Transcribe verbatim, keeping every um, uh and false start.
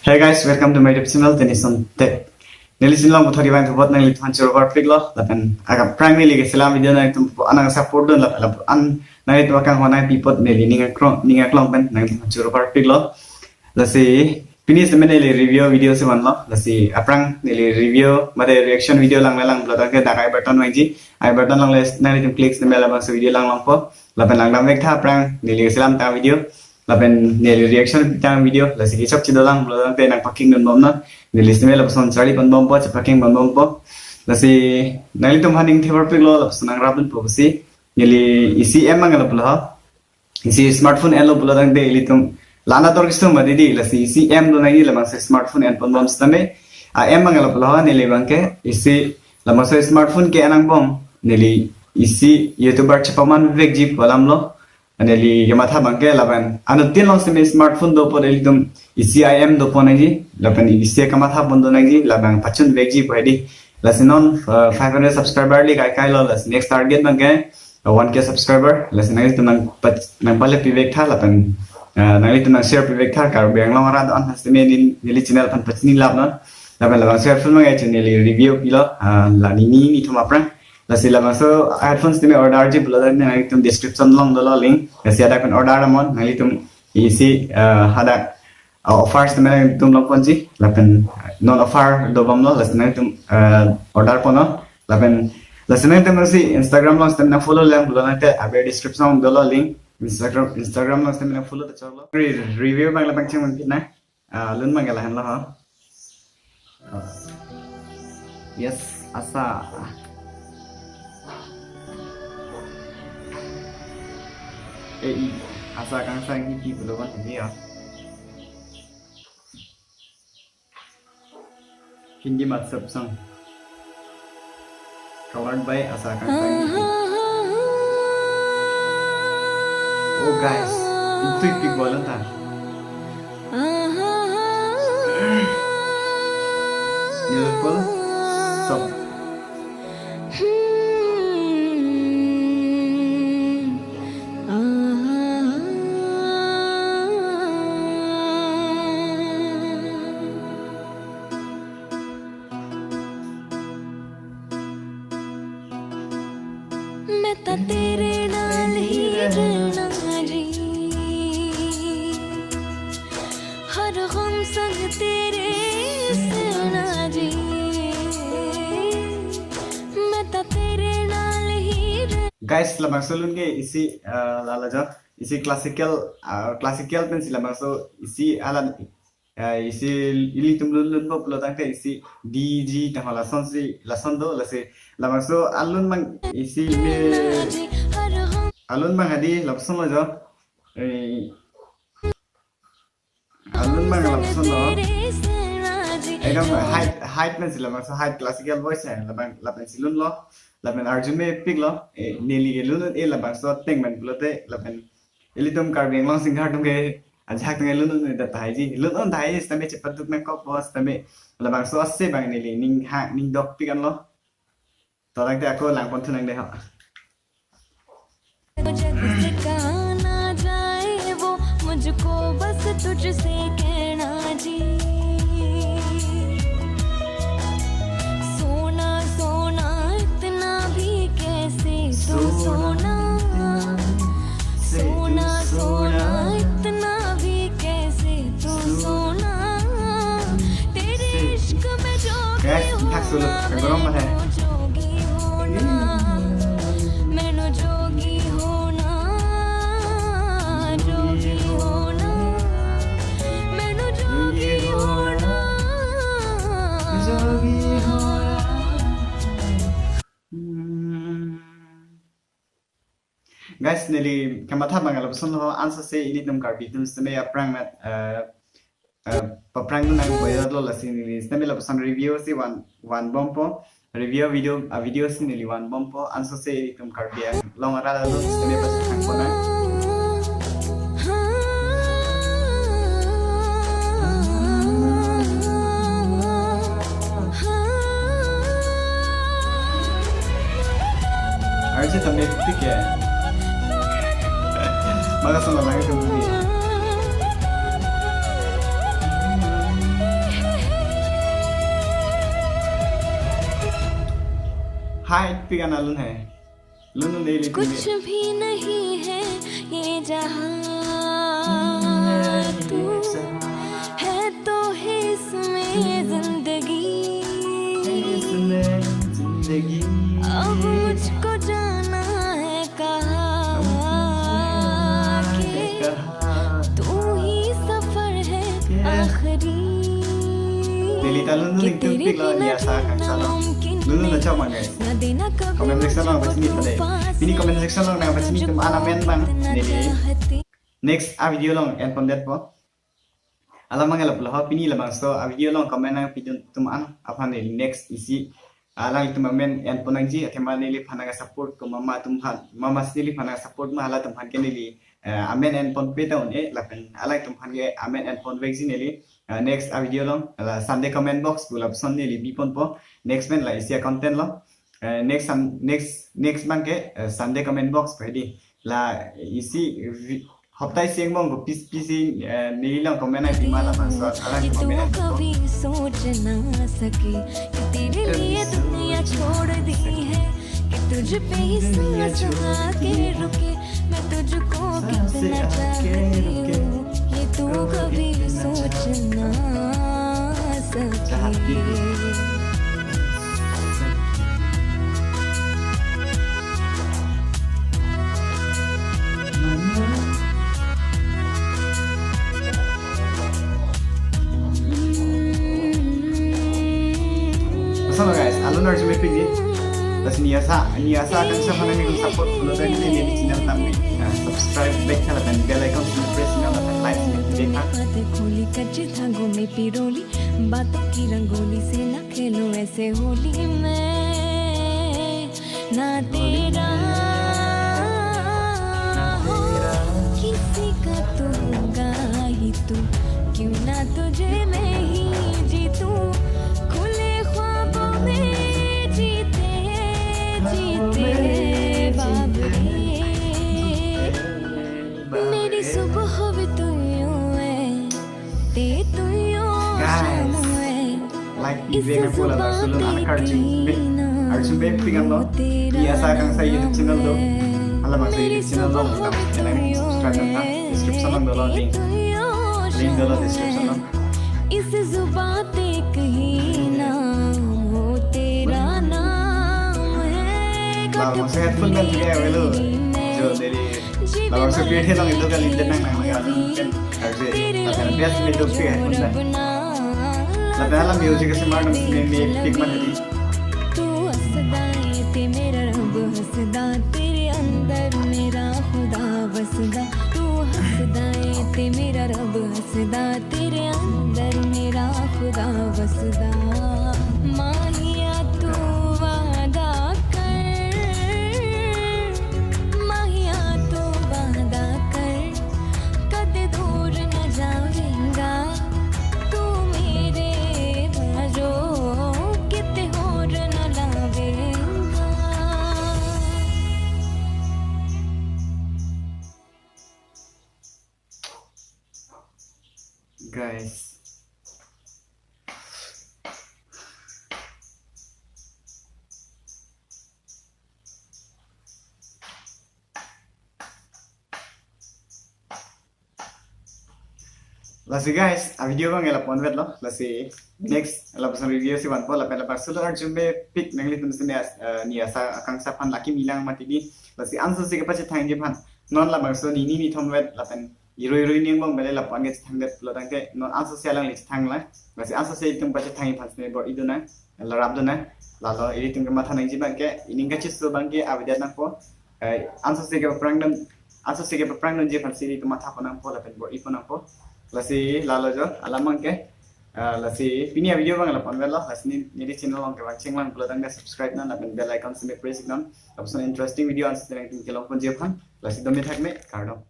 Hey guys, welcome to my YouTube channel, Tenison Tech. Neli channel along puthot kevang thupot nanglitum aphan choro parpiklo, lapen aphrang neli keselam video nanglitum anang support dun, lapen, lapen an nanglitum akang honai pi apot neli ning aklong, ning aklong pen nanglitum aphan choro parpiklo. Lasi pini sitame neli review video si vanlo, lasi aphrang neli review mate reaction video lang lang pulo tangte dak I button vangji, I button along le nanglitum click sitame labangso video lang longpo, lapen langdam vek tha aphrang neli keselam ta video. Lapen neli reaction pitang video, lasi kechokche dolang pulo tangte nangpacking dunbomnon. Neli sitame lapuson charli ponbompo, chepacking ponbompo. Lasi nanglitum aphan ning thepar piklo, lapuson nangrap dunpo pusi. Neli isi M abang ke lapulo ho. Isi smartphone enlo pulo tangte ilitum lana tor kisung ma didi, lasi isi M do nangji labangso smartphone en ponbom sitame. A M abang ke lapulo ho, neli abang ke isi labangso smartphone ke en angbong. Neli isi YouTuber chepaman vekji pu alamlo. Neli kematha abang ke lapen anuttin along sitame smartphone dopo, ilitum isi I M dopo nangji, lapen isi kamatha pon do nangji, labang pachun vekji pu hedi. Lasi non, uh, five hundred subscriber le kaikailo, lasi next target abang ke, uh, one K subscriber, lasi nanglitum nang pach-, nangpale pi vek tha, lapen, uh, nanglitum nang share pi vek tha, Karbi Anglong arat an sitame neli, neli channel aphan pachini lapnon. Lapen labangso headphone abang ke chun neli review pilo, uh, la nini nithum aphrang. Lasi labangso headphones sitame order ji pulo tangte nanglitum description along dolo link. Lasi hadak pen order damnon, nanglitum isi, eh, hadak, eh, offers sitame nanglitum longponji, lapen non offer dobomlo, lasi nanglitum, eh, order ponnon, lapen lasi nanglitum si Instagram along sitame nang follow lang pulo tangte aber description along dolo link. Instagram, Instagram along sitame nang follow ta choklo. Re-, review abang labang cheng man pitna. Ah, lun abang ke lahenlo ho. Ah. Yes, asa. Eh, i, asa kangsang hi pi pulo kan ini ya. Hindi Mathussab song. Covered by Asa Kangsang. Oh guys, itu ipik bolan ta. Beautiful song. मैं ਤਾਂ ਤੇਰੇ ਨਾਲ ਹੀ ਰਹਿਣਾ ਜੀ, ਹਰ ਗਮ ਸੰਗ ਤੇਰੇ ਸਹਿਣਾ ਜੀ, ਮੈਂ ਤਾਂ ਤੇਰੇ ਨਾਲ ਹੀ ਰਹਿਣਾ। Guys, labangso lun ke isi, uh, lala jo, isi classical, uh, classical pensi labangso isi alam eh, isi ilitum lun lun po pulo tangte isi D G tangho lasonsi lason do, lasi labangso alun abang isi me alun abang hadi lason lo jo. Eh, alun abang lason lo. Ekdom height, height pensi labangso height classical voice hai labang lapensi lun lo. Lapen arju mepiklo. Eh, neli ke lun e labangso ateng pen pulote lapen ilitum Karbi Anglong singer atum ke ajahak atum ke lun un ta tahai ji, lun un tahai ji sitame chepaduk nangkokpo sitame labangso ase abang neli ning ha ning dok pik anlo. To tangte ako langpon thu nang dei ho. जग से कहा ना जाए वो, मुझको बस तुझसे कहना जी। सोना सोना इतना भी कैसे तू सोना, सोना सोना इतना भी कैसे तू सोना, तेरे इश्क में जोगी होना, मैनू जोगी होना, मैनू जोगी होना, जोगी होना, मैनू जोगी होना, जोगी होना। Guys, neli kematha abang lapuson lo, ansose ilitum Karbi atum sitame aphrang mat, eh, eh, paphrang nang boyot lo, lasi neli sitame lapuson review si van vanbompo, review video, a video si neli vanbompo, ansose ilitum Karbi Anglong arat atum sitame pasang pona. Arje ta mepik ya. Maka sama lagi tuh ini. Hi, pik an alun hai. Lun lun dei li कुछ pik. भी नहीं है ये जहां, तू है तो है इसमें जिंदगी। जिंदगी। अब मुझको जाना है कहाँ, कि कहाँ। तू ही सफर है ये। आखिरी। Neli ta lun lun ning tum pik lo, ni asa kangsam lo. Lun lun ta chok ma guys. Comment section along pachini tha dei. Pini comment section along nangpachini atum an amen abang neli next a video along enpon detpo. Alam abang ke lapu lo ho, pini labangso a video along comment nangpi atum an aphan neli next isi alanglitum amen enpon nangji, athema neliphan nang support ko mama atum aphan, mama si neliphan nang support ma, halatum aphan ke neli, eh, amen enponpe ta un-e, lapen alanglitum aphan ke amen enpon vekji neli, eh, next a video along, la Sunday comment box pu lapuson neli biponpo, next pen la isi a content lo, eh, next Sun-, next, next abang ke, eh, Sunday comment box pu hedi, la isi vi-, hopta isi angbong ko pis pis si, eh, neli along comment nangpi ma labangso alang comment nangpi. कभी सोच ना सके कि तेरे लिए दुनिया छोड़ दी है, कि तुझ पे ही सांस आके रुके। मैं तुझको कितना चाहती हूँ, ये तू कभी सोच ना सके। Asal guys, alun arju mepik ni. Lasi ni asa, ni asa akan siapa nanti support kalau tadi ni di channel kami. Nah, subscribe, like, share, dan bell icon semua press, dan like, share, dan. बातें खोली कच्चे धागों में पिरोली, बातों की रंगोली से ना खेलो ऐसे होली में। ना तेरा हो किसी का तू होगा ही तू, क्यों ना तुझे मैं ही जीतूं, खुले ख्वाबों में जीते जीते बाबरे। मेरी सुबह भी तू यूं है, ते तू यूं शाम है। Like pi vek nangpo, labangso alun an karjumbe, arjumbe pik an lo. Ni asa kangsam YouTube channel do. Halabangso YouTube channel along nangtum subscribe nangtha. Description along dolo link. Link dolo description along. इस जुबां ते कहीं नाम हो तेरा नाम है। Labangso headphone pen thik avelo. Jo neli labangso pit along itum kali den nang nang nang. Arje, lapen best me duk si headphone pen. Lapen hala music si mar dum si me me pik ma tadi. तू हंसदा है ते मेरा रब हंसदा, तेरे अंदर मेरा खुदा बसदा। तू हंसदा है ते मेरा रब हंसदा, तेरे अंदर मेरा खुदा बसदा। माहिया तू वादा कर, माहिया तू वादा कर, कदे दूर न जावेंगा तू मेरे, बाजो किते होर न लावेंगा। Guys. Lasi guys, a video abang ke lapu-an vetlo. Lasi next lapuson review si vanpo, lapen labangso alun arjumbe pik nanglitum si ni as-, eh, ni asa akangsam aphan lake milang mati di. Lasi anso si kepachethangji aphan non labangso nini nithom vet lapen irui irui ni angbong bele lapu-an ke chethang det lo tangte non anso si alangli chethang lang. Lasi anso si itum pachethangji aphan si bor-i dun nang, larap dun nang. Lalo ilitum kematha nangji abang ke, ining kachiso abang ke avedet nangpo. Eh, anso si ke paprang dam, anso si ke paprang damji aphan si ilitum matha pon nangpo lapen bor-i pon nangpo. Lasi lalo jo, alam abang ke. Eh, lasi pini a video abang lapu-an vetlo, lasi ni, neli channel along kevang chenglang pulo tangte subscribe nang lapen bell icon si me press nang. Lapuson interesting video ansi nangtum kelong ponji aphan. Lasi dome thakme, kardom.